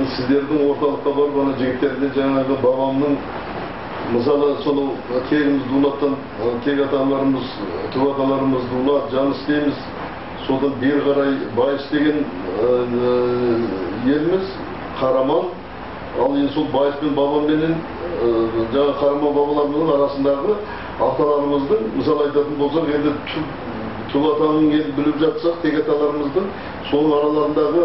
Сіздердің орталыққа барып, ана жігіттерді жаңағы бабамның, мысалы, сонау тегіміз Дулаттан, тек аталарымыз, түп аталарымыз Дулат, Жаныс дейміз. Содан бері қарай Байыс деген еліміз, Қараман. Ал енді сол Байыс пен бабамменен жаңа Қараман бабаларымыздың арасындағы аталарымыздың, мысалы айтатын болсақ, енді түп атаның енді біліп жатсақ, тек аталарымыздың соның араларындағы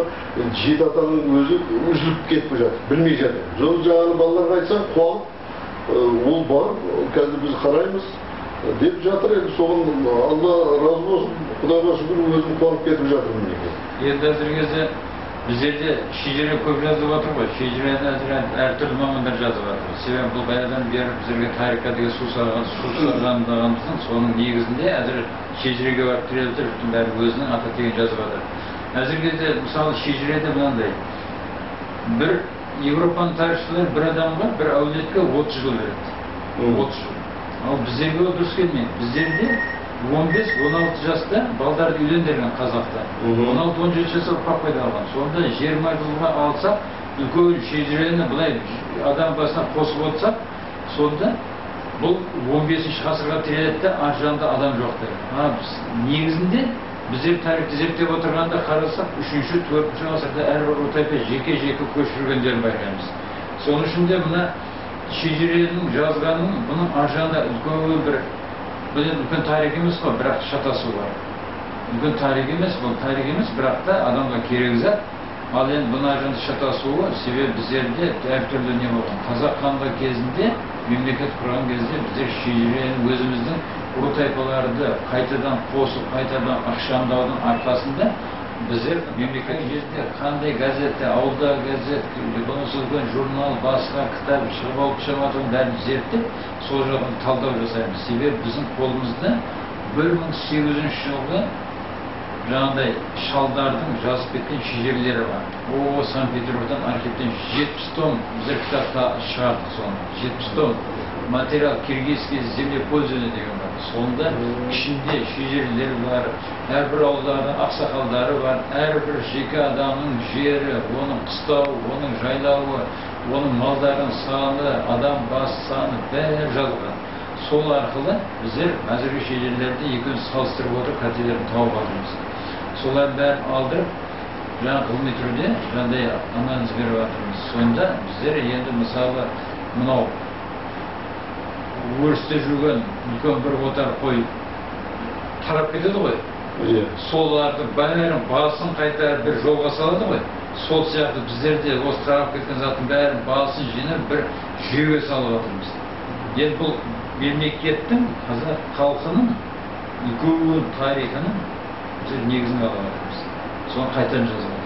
жеті атаның өзі үзіліп кетіп жатыр, білмей жатыр. Соны жаңағы балаларға айтсаң, қуанып, ол бар, қазір біз қараймыз деп жатыр. Енді соған Алла разы болсын, Құдайға шүкір, өзім қуанып кетіп жатырмын мінекей. Енді әзіргі кезде біздерде шежіре көп жазылып жатыр ғой. Шежірені әзір әртүрлі мамандар жазып жатыр. Себебі бұл баяғыдан бері біздерге тарихқа деген сусағандығымыздың соның негізінде әзір шежіреге барып тіреліп тұр, жұрттың бәрі өзінің ата тегін жазып жатыр. Әзіргі кезде мысалы шежіреде мынандай бір Европаның тарихшылары бір адамға, бір әулетке 30 жыл береді. 30 жыл. Ал біздерге ол дұрыс келмейді. Біздерде 15-16 жаста балдарды үйлендірген қазақта. 16-17 жаста ұрпақ пайда болған. Сонда 20 жылға алсақ, үлкен шежірені былай адам басына қосып отырсақ, сонда бұл 15 ғасырға тіреледі де, ар жағында адам жоқ деп. Біз негізінде біздер тарихты зерттеп отырғанда қарасақ, 3-ші, 4-ші ғасырда әрбір ру тайпа жеке-жеке көшіп жүргендерін байқаймыз. Соның үшін де мына шежіренің жазғанын, бұның ар жағында үлкен бір, бұл енді үлкен тарих емес қой, бірақ шатасу бар. Үлкен тарих емес, бұл тарих емес, бірақ та адамға керек зат. Ал енді бұның ар жағында шатасуы, себебі біздерде әртүрлі не болған. Қазақ хандығы кезінде, мемлекет құрған кезде біздер шежірені өзіміздің ру тайпаларды қайтадан қосып, қайтадан ықшамдаудың арқасында біздер мемлекет кезінде қандай газетте, ауылдағы газет, болмаса үлкен журнал, басқа кітап шығып алып шығып жатқан бәрін зерттеп, сол жағын талдау жасаймыз. Себебі біздің қолымызда 1800 жылғы жаңағыдай шалдардың жазып кеткен шежірелері бар. О, Санкт-Петербургтан архивтен 70 том біздер кітапта шығардық соны. 70 том материал «Киргизское землепользование» деген бар. Сонда ішінде шежірелер бар, әрбір ауылдардың ақсақалдары бар, әрбір жеке адамның жері, оның қыстауы, оның жайлауы, оның малдарының саны, адам бас саны бәрі жазылған. Сол арқылы біздер әзіргі шежірелерді екеуміз салыстырып отырып қателерін тауып жатырмыз. Солардың бәрін алдырып, жаңа ғылыми түрде жаңағыдай анализ беріп жатырмыз. Сонда біздер енді мысалы мынау өрісте жүрген үлкен бір отар қой тарап кетеді ғой. Соларды бәрін басын қайта бір жолға салады ғой. Сол сияқты біздер де осы тарап кеткен заттың бәрін басын жинап бір жүйеге салып жатырмыз. Енді бұл мемлекеттің, қазақ халқының үлкен тарихының біздер негізін қалап жатырмыз. Соны қайтадан жазып жатырмыз.